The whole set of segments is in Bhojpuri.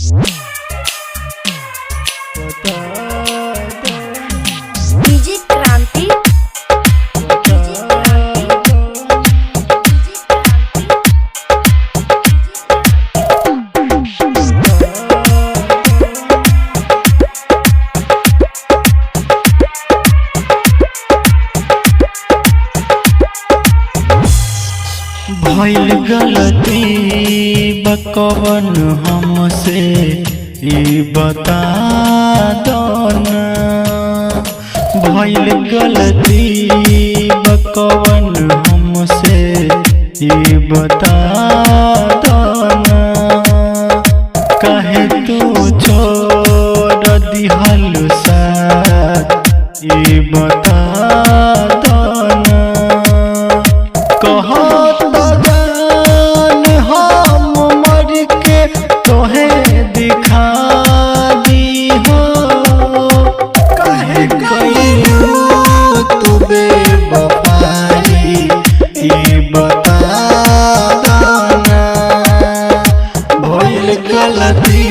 DJ Kranti, DJ Kranti, DJ Kranti. भइल गलती बकवन हमसे ई बता दो ना। भइल गलती बकवन हमसे ई बता दो ना। काहे तू छोड़ दिहल साथ ई बता दो ना। कहत जान हम मर के तोहे दिखा दी हो। काहे कइलू तू बेवफाई ई बता दना। भइल गलती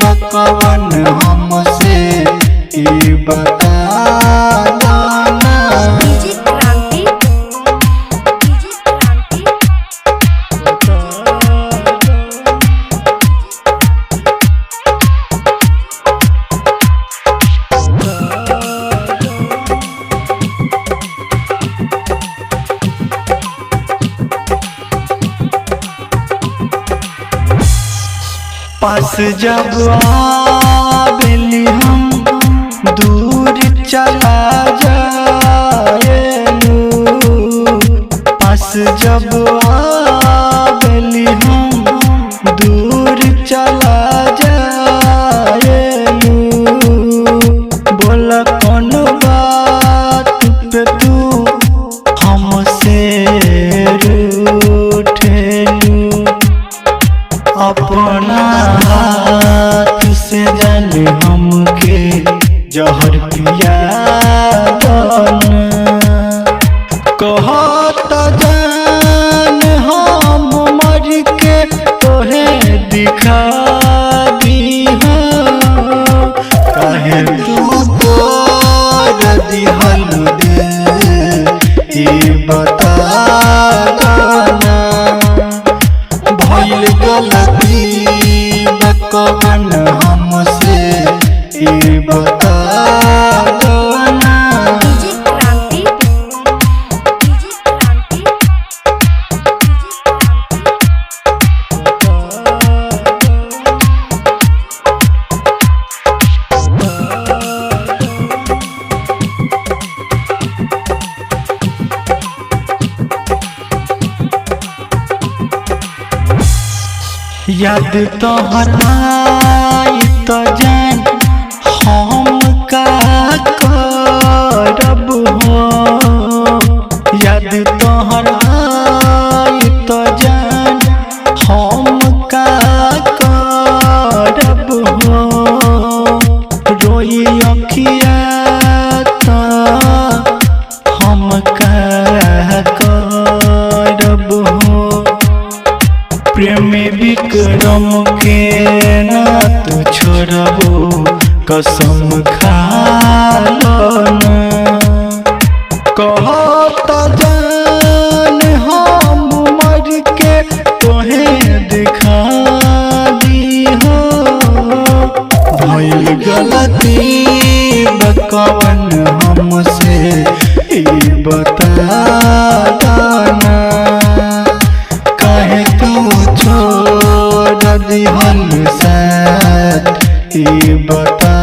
बकवन हमसे ई बता दना। DJ Kranti, DJ Kranti, पास जब आबेली हम दूर चला जाएलू। पास जब आबेली हम दूर चला जाएलू। बोल कौन बात पे तू हमसे रूठेलू। अपना हाथ से जान हमके जहर पिया दना। कहत जान हम मर के तोहे दिखा दी हो। काहे तू तोड़ दिहल दिल ई बता दना। भइल गलती बकवन हमसे ई बता दना। DJ Kranti, DJ Kranti, DJ Kranti. याद तोहर आई तो जान हम का करब हो। याद तोहर आई तो जान हम का करब हो। रोई अखिया तो हम का करब हो। प्रेमी विक्रम के ना तू छोड़बो कसम खा लो ना। कहत जान हम मर के तोहे दिखा दी हो। भइल गलती बकवन हमसे ई बता दना। काहे तू छोड़ दिहल साथ ई बता